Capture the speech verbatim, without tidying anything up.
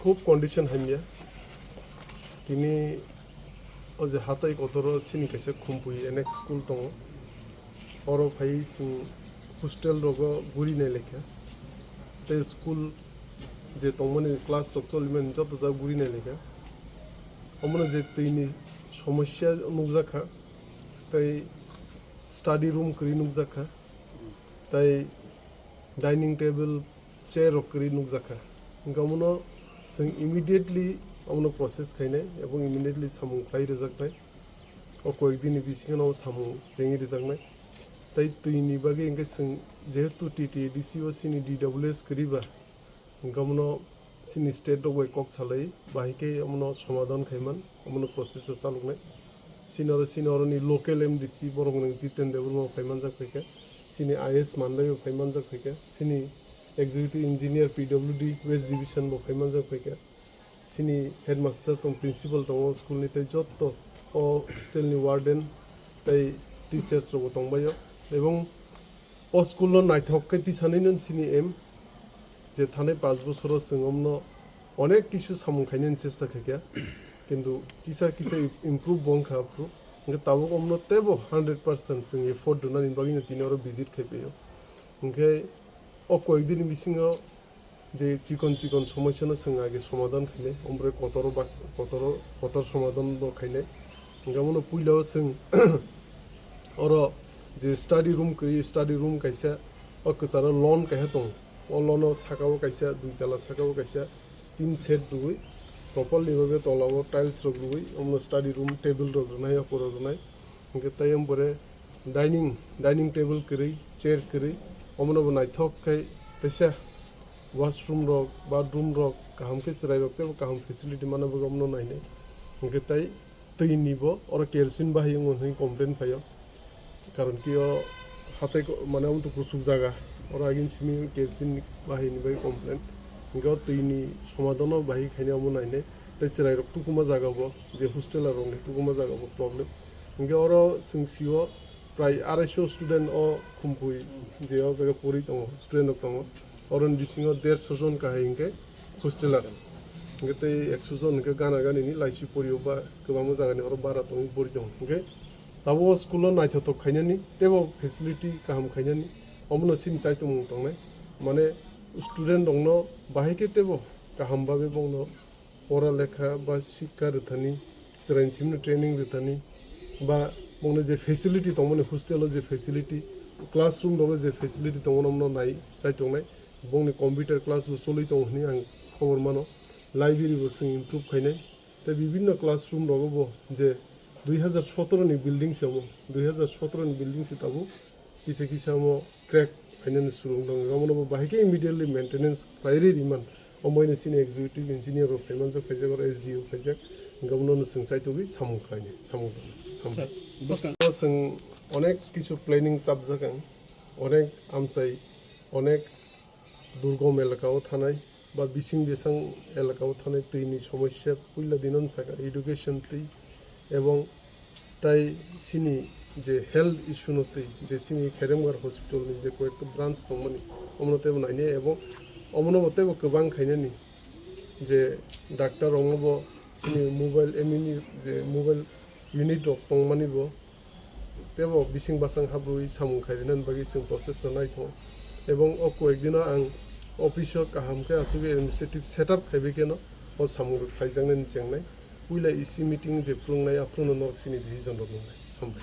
Khub condition hamya. Tini o je hatai kotoro chini kaisa Khumpui N X school tongo. Oro phai chwng hostel rogo guri nai lekha. Tei school je tongmani class rok cholimani joto jagao guri nai lekha. Omono je twini somosya nukjakha, tei study room kwrwi nukjakha, tei dining table, chair rok kwrwi nukjakha. Hwnkhe omono chwng immediately omono process khainai ebong immediately samung khlai rwjaknai. O koyek dini bisingo samung chengwi rwjaknai. Tei twini bagwi hwnkhe chwng jehetu T T A D C o chini D W S kwrwi ba, hwnkhe omono chini state rok bai kok salai, bahai khe omono somadhan khaiman, omono process o chaloknai. Chini oro, chini oroni local M D C borok nwng Jiten Debbarma bo phai manjak phaikha, chini I S Mandai bo phai manjak phaikha, chini executive engineer P W D West Division bo phai manjak phaikha, chini headmaster tong, principal tongo school ni, tei jotto o hostel ni warden tei teachers rok bo tongbaio, ebong o school no naithok khe tisanai no chini aim, je thanai panch bosoro chwng omno onek kisu samung khainani chesta khaikha, kintu kisa kisa improve bo wngkha aphuru. Hwnkhe tabuk omno teibo hundred percent chwng effort rwnani bagwino tini oro visit khai phaio. Hwnkhe o koyek dini bisingo je chikon chikon somosya no chwng age somadhan khainai, omo bai kotoro ba, kotoro, kotor somadhan bo khainai. Hwnkhe omono puila o chwng oro je study room kwrwi, study room kaisa, o kwcharo lawn kaisa tongo. O lawn o saka o kaisa, dui tala saka o kaisa tin shed rwui, properly babe tola o tiles rok rwui, omono study room table rok rwnai, opor rok rwnai. Hwnkhe tei omo pore dining, dining table kwrwi, chair kwrwi, omono bo naithok khe teisa washroom rok, bathroom rok kaham khe chwrai rok teibo kaham facility mana bagwi omono nainai. Hwnkhe tei twi ni bo oro kerosene bahai wngo hinwi complain phaio. Karon ki o hatai ko-, mane omo to kuchuk jaga, oro agin simi kerosene bahai ni bai complain. Hwnkhe o twi ni somadhan o bahai khaina omo nainai. Tei chwrai rok tukuma jaga bo, je hostel rok ni tukuma jaga bo problem. Hwnkhe oro chwng sio prai arai so student o Khumpui je o jaga pori tongo, student rok tongo. Oroni bisingo derso jon kahai hwnkhe hostelers. Hwnkhe tei ekso jon hwnkhe gana gani ni laisi porio ba kwbangma jaga ni oro bara tongwi pori tongo. Hwnkhe tabuk o school o naithothok khainani, teibo facility kaham khainani, omono chini chaitomung tongnai. Mane student rokno bahai khe teibo kaham bagwi bongno pora lekha ba sikha rwthani, chwraini simi training rwthani, ba bongni je facility tongmani, hostel o je facility, classroom rogo je facility tongmani, omono nai chaitongnai. Bongni computer class bo choli tongo hinwi ang khobor mano, library bo chwng improve khainai, tei bibinno classroom rogo bo je dui hazar sotoro ni building se omo, dui hazar sotoro ni building se tabuk kisa kisa omo crack phainani surung tongo, omono bo bahai khe immediately maintenance khlai rwi riman, omoino chini executive engineer rok phaimanjak, phaijak oro S D O phaijak, hwnkhe omono chwng chaitugwi samung khlainai, samung tangwi. Bwskango chwng onek kisu planning chapjak ang, onek amchai, onek durgom elaka o thanai ba bising bisang elaka o thanai twi ni somosya puila dino sakha education twi ebong tai chini je health issue no twi je chini Kheremgar hospital ni je koyekta branch tongmani omono teibo nainai ebong omono bo teibo kwbang khainani je doctor rokno bo chini mobile M E ni je mobile unit rok tongmani bo teibo bising basang habrwi samung khai rinani bagwi chwng process no nai tongo. Ebong o koyek dino ang office o kaham khe asugwi administrative setup khaibai kheno o samung rok khaijaknani chengnai. Puila E C meeting je phwrwngnai aphuru no norok chini decision rok nwngnai. Hambai.